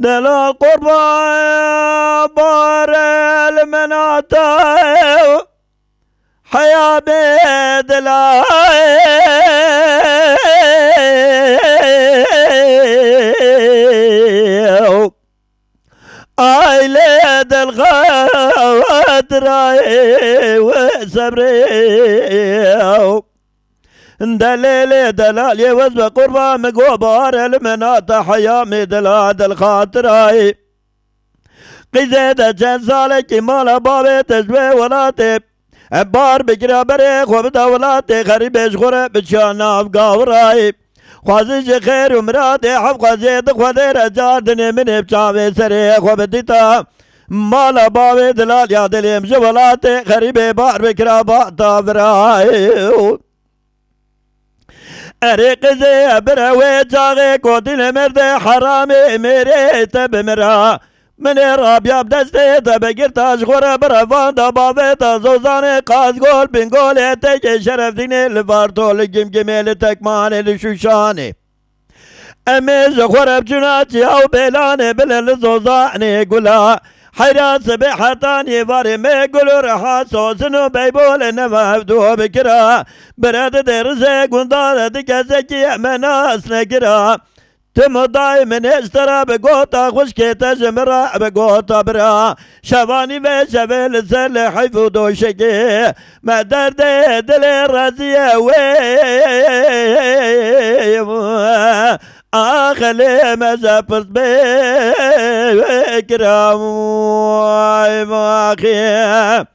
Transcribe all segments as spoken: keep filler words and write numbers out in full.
Delal qurban barel menata, heya bê dila. Aile del xatirayê we sebrê. Delêlê delalê wez be qurba min go bare li min ate heya mê dila del xatirayê. Qîzê de çend salekî mala bavê te ji wê welatê. Em bar bikira berê xwe bida welatê xerîbê ji xwe re biçiya nav gawirayê. Xwezî ji xêr û miradê hev xweziyê di xwedê re car dinê min ê bi çavê serê xwe bidîta. Mala bavê dilal ya dilêm ji welatê xerîbê bar bikira bata virayê. Erê qizê bire wê çaxê kotîne merdê heramê mêrê te bimira. Min ê rabiya bi destê te bigirta ji xwe re bi revanda bavê te zozanê qazgol bingolê tekê şerefdînê li varto li gimgimê li tekmanê li şûşanê. Em ê ji xwe re biçûna çiya û bêlanê bile li zozanê gula. Heyra sibê hetanî varê me gul û reha sosin û beybolê neva hevdu bikira. Bire didê rizê gundare di kesekî me nas nekira. Tim û dayê min ê ji te re bi gota xwişkê te ji min re bi gota bira. Şevanî vê şevê li ser lê heyf û doşekê. Me derdê dilê reziye wê. Axelê me ze pirs bê kiram. Ay maxê.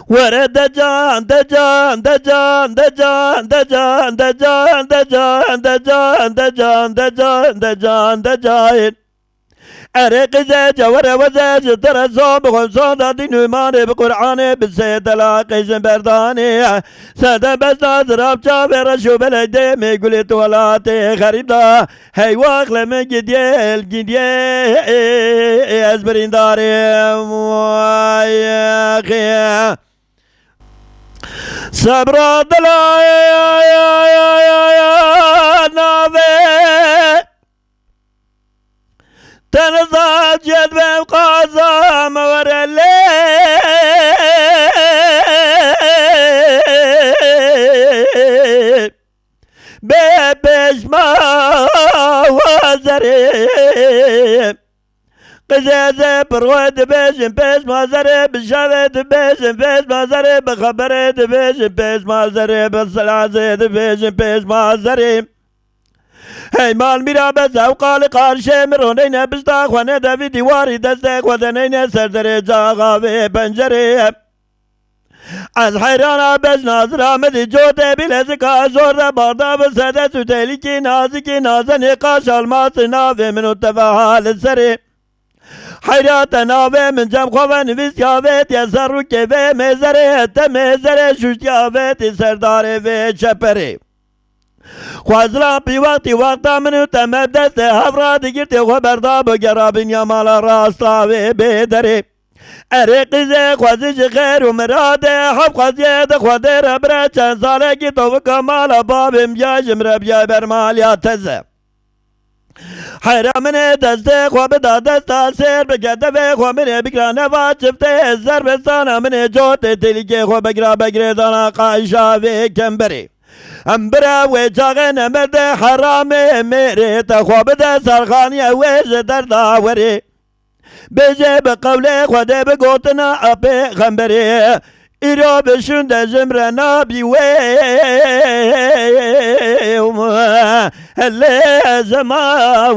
Were decan, decan, decan, decan, decan, decan, decan, decan, decan, decan, decan, decan, decan. Erê qîzê cewere weze ji te re zon bixwim, zon da dîn û îmanê bi Qur'anê bi sê delaqê jin berdanê. Serde bezna zirab çavê reş û belek dê mê gulê tu welatê xerîb da. Hey wax le min gidiyê, gidiyê, ez birîndarê. Vay axê. Sebra dila navê. Te niza cedbem qaza me were lê. Bê pêşma wazerê. Qizê ze pirxwe dibêjin pêşma zerê, bi şevê dibêjin pêşma zerê, bi xeberê dibêjin pêşma zerê, bi silazê dibêjin pêşma zerê. Hey mal mîra be zewqalî qarşê min roneyne bişta xwe ne devî dîwarî destê xwe de neyne ser derê caxa vê pencerê. Ez heyrana bejna zira min dî cotê bîlezika zor de barda bi sedet û telîkî nazikî nazenê qaş almasi navê min û teveha li serê. Heyra te navê min cem xwe ve nivîstiya vê tiye ser rûkê vê mêzerê te mêzerê şuştiya vê tî serdarê vê çeperê. Xwezila pî wextî wexta min û te me bi destê hev ra digirtê xwe berda bi gera bîniya mala rasta wê bê derê. Erê qîzê xwezî ji xêr û miradê hev xweziyê di xwedê re bire çend salekî tovika mala bavê min biyay ji min re biyay ber maliya teze. Heyra min ê destê xwe bida desta sêr bike devê xwe min ê bikira neva çiftê zer bestana min ê cotê têlîkê xwe begira begirê dana qayşa vê kemberê. Em bira wê çaxê nemerdê heramê mêrê te xwe bide serxaniye wê ji derda werê. Bêje bi qewlê Xwedê bi gotina a pêxemberê. Îro bi şûnde ji min re nabî wê. Lê zema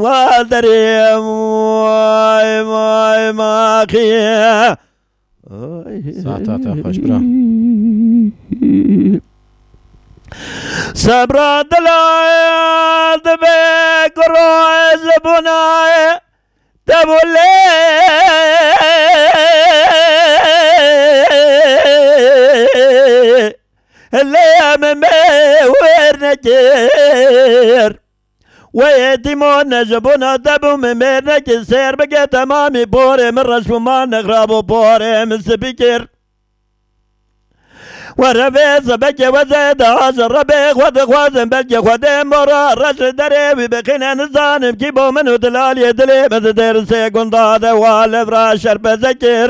wa derê. Vay, vay, maxî. Saeta te xweş, bira. Sebra dila dibe kuro ez bûna. Te bû lê, lê min me wêr nekir. We yetîmo ne ji bona te bû min mêr nekir. Sêr bike temamî porê min reş bû ma nexrab û porê min spî kir. Were vê sebekê we zêde ji Rebê xwe dixwazim, belkî Xwedê mora reş li derê wî bixîne, nizanim kî bo min û dilaliyê dilê min di dêrisê gunda de wa levra şerpeze kir.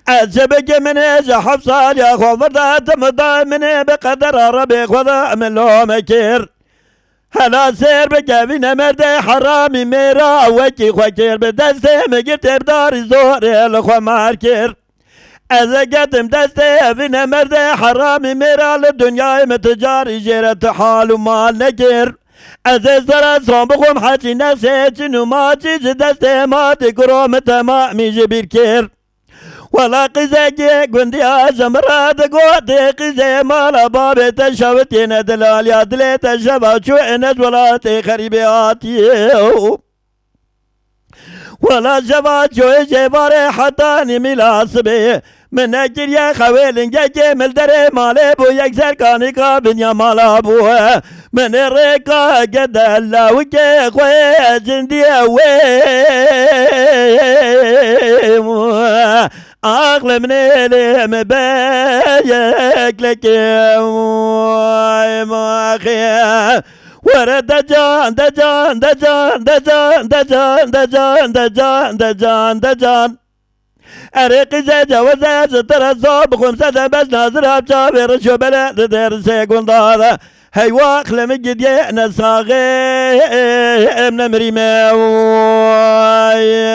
Ez çi bikim, min ê ji heft saliya xwe vir de, tim da min ê bi qedera Rebê xwe de min lome kir. Hela sêr bike vî nemerdê heramî mêra wekî xwe kir, bi destê min girtê bi darî zorê li xwe mar kir. Ez ê getim destê vî nemerdê heramî mêra, li dinyayê min ti carî jê re ti hal û mal nekir. Ez ê sera son bixwim heçî nexşê çin û maçî, ji destê matî kuro min temamî ji bîr kir. Wela qîzekî gundiya ji min re digotê, qîzê mala babê te şewitîne dilaliya dilê te şeva çû êne ji welatê xerîbê hatiye. Wela şeva çû êjê varê heta nîmîla sibê. Min nekiriye xewê lingekê, min li derê malê bû, yek serkanîka binya mala bû. Min ê rêka gede lawikê xwe cindiyê wê. Aqlim nêlê min be yek lekê. Vay maxê. Were decan, decan, decan. Erê qîzê ceweze ji te re zor bixwim, sede beş nazira çavê reşo bele di dêrisê gunda de. Hey wax li min gidiye ne saxê em nemirîme. Vay.